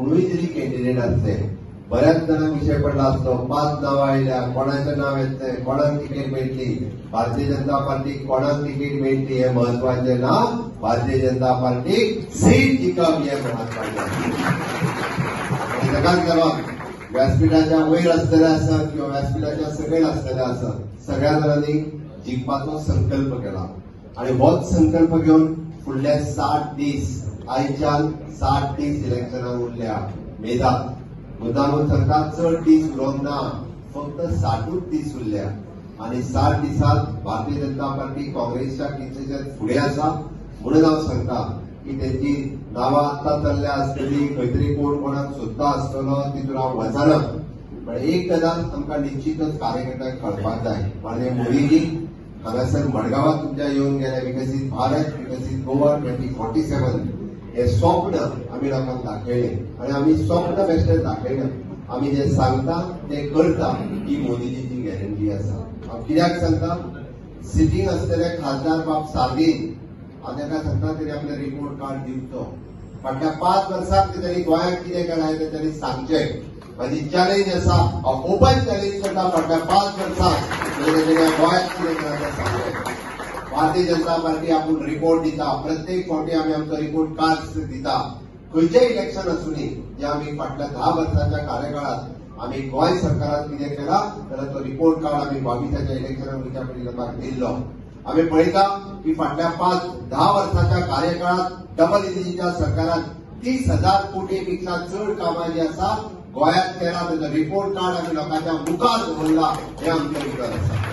कोणूय जरी कॅन्डिडेट आसले, बऱ्याच जाणांक विशय पडला आसतो, 5 नांवां आयल्या, कोणाचें नांव येतलें, कोणाक तिकेट मेळटली, भारतीय जनता पार्टीक कोणाक तिकेट मेळटली हें म्हत्वाचें ना, भारतीय जनता पार्टीक सीट जिखप हें म्हत्वाचें. आनी ताकाच लागून व्यासपीठाच्या वयर आसतले आसत किंवा व्यासपीठाच्या सकयल आसतले आसत, सगळ्या जाणांनी जिखपाचो संकल्प केला आनी होच संकल्प घेवन फुडले 60 दीस, आयच्यान 60 दीस इलेक्शनाक उरल्या, मेजात मुद्दामून सांगता चड दीस उरोंक ना, फक्त 60 दीस उरल्या आनी 60 दिसांत भारतीय जनता पार्टी काँग्रेसच्या कितलेशेच फुडें आसा. म्हणून हांव सांगता की तेंची नांवां आत्तां चल्ल्या आसतली, खंय तरी कोण कोणाक सोदता आसतलो, तितून हांव वचना, पण एक गजाल आमकां निश्चितच कार्यकर्त्यांक कळपाक जाय. माननीय मोदीजी हांगासर मडगांवांत तुमच्या येवन गेले, विकसीत भारत विकसीत गोवा 2047 हे स्वप्न आमी लोकांक दाखयलें आनी आमी स्वप्न बेश्टें दाखयना, आमी जे सांगता ते करता, ही मोदीजीची गॅरंटी आसा. हांव कित्याक सांगता, सिटींग आसतले खासदार बाब सार्दीन, हांव ताका सांगता तरी आपलें रिपोर्ट कार्ड दिवचो, फाटल्या 5 वर्सांत तेणी गोंयांत कितें केलां तें तांणी सांगचें. म्हाजी चॅलेंज आसा, हांव ओपन चॅलेंज करता, फाटल्या 5 वर्सांत तेणी गोंयांत कितें केलां तें सांगचें. भारतीय जनता पार्टी आपूण रिपोर्ट दिता, प्रत्येक फावटी आमी आमचो रिपोर्ट कार्ड दिता, खंयचें इलेक्शन आसूनी, जे आमी फाटल्या 10 वर्सांच्या कार्यकाळांत आमी गोंय सरकारान कितें केलां जाल्यार तो रिपोर्ट कार्ड आमी 22 इलेक्शनाक वयच्या पयलीं लोकांक दिल्लो. आमी पळयता की फाटल्या 5-10 वर्सांच्या कार्यकाळांत डबल इंजिनच्या सरकारान 30,000 कोटी पेक्षा चड कामां जी आसा गोंयांत केला, तेजो रिपोर्ट कार्ड आमी लोकांच्या मुखार दवरला, हें आमचें उतर आसा.